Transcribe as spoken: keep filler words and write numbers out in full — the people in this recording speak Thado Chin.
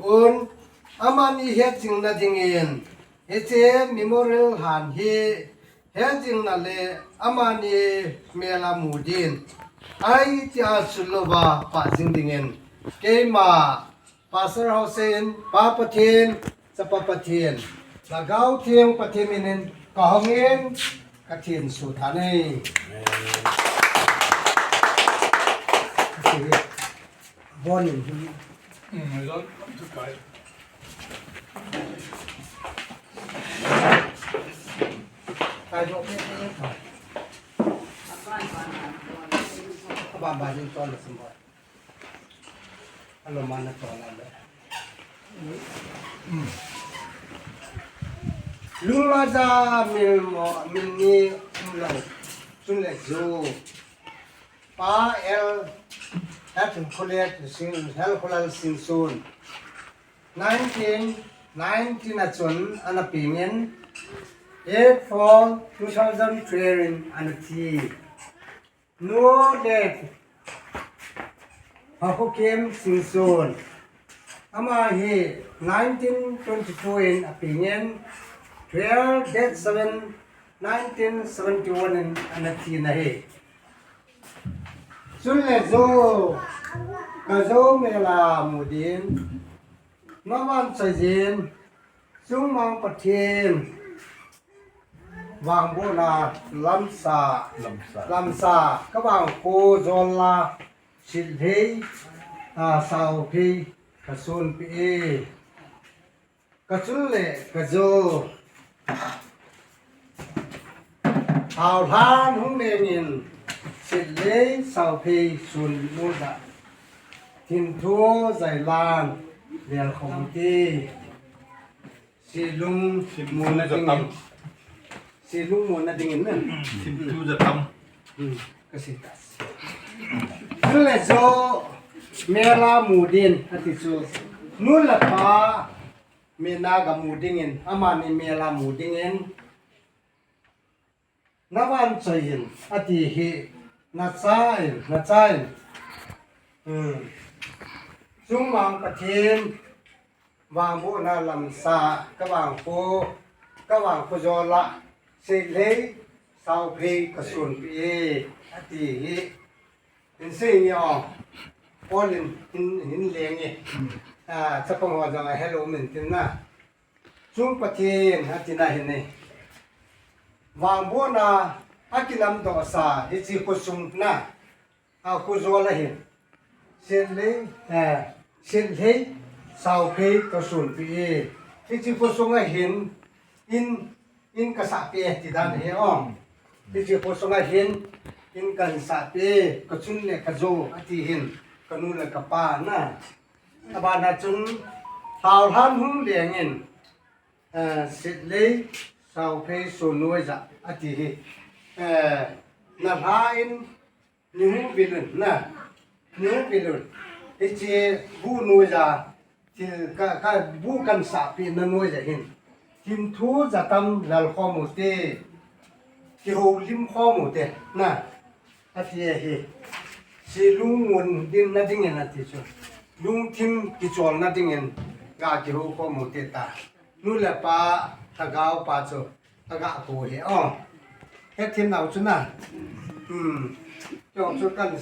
Un, amani hetjingna dingin, hiche memorial han hi hetjingna le amani mela mu din, ahi tia sulova pajing dingin, keima Pastor Hausen, Pa Pathen, Chapa Pathen, Lhagao Theng Pathen minin kahongin, kathin sutha nei. Amen. Bon in. Hmm, I don't want to try. I don't want to try. Aban ban in try the symbol. Alo mana try la le. Lungla ja mil mo, mil ni umlo. Chun le ju. Pa el, Hel Khulet Sing, Hel Khulal Singsun. Nineteen nineteen a chun ana pengin, eight four two thousand three in ana thi. Nu le Pa Khokem Singsun. Ama hi nineteen twenty-two in apengin, twelve date seven nineteen seventy-one in ana thi na hi. Chun le jo, ka jo mela mu din, na van chai jin, Chungmang Pathen, vangbohna lamsa, lamsa, lamsa, ka vangkho jol la, silhei, a, sauphei, ka sunpi e. Ka chun le ka jo. Haolhan hung nengin, silhei sauphei sun nu da. Thimthu jailan, lel khom ti. Silung muna dingin. Silung muna dingin na. Thimthu jatam. Hmm, ka si ta. Chun le jo, mela mu din, ati chu. Nu le pa, mena ga mu dingin, amani mela mu dingin. Na van chai in, ati hi, na cha in, na cha in. Hmm. Chungmang Pathen, vangbohna lamsa, ka vangkho, ka vangkho jol la, silhei, sauphei, ka sunpi e, ati hi. In sei ni o, Paul in, in, in leng e. Ah, chapang ho jong a hello min tin na. Chung Pathen, ati na hin e. Vangbohna, akilamdoh sa, hiche khosung na. A khojol a hin. Silhei, eh, silhei, sauphei, ka sunpi e. Hiche khosung a hin, in, in ka sahpi e, ti dan hi o. Hiche khosung a hin, in kan sahpi e, ka chun le ka jo, ati hin, ka nu le ka pa na. Abana chun, haolhan hung lengin, eh, silhei, sauphei, sun nu ja, ati hi. Eh, na lha in, Ni hung vilun, na. Ni hung vilun. Hiche bu nu ja, thil ka, ka bu kan sahpi na nu ja hin. Thimthu jatam lel khom u te. Kihoulim khom u te, na. Ati e hi. Silung mun din na dingin ati chu. Lungthim kicholna dingin ga kihou khom u te ta. Nu le pa, lhagao pa chu, aga ko hi, o. Hethem nau chu na. Hmm. Chong chu kan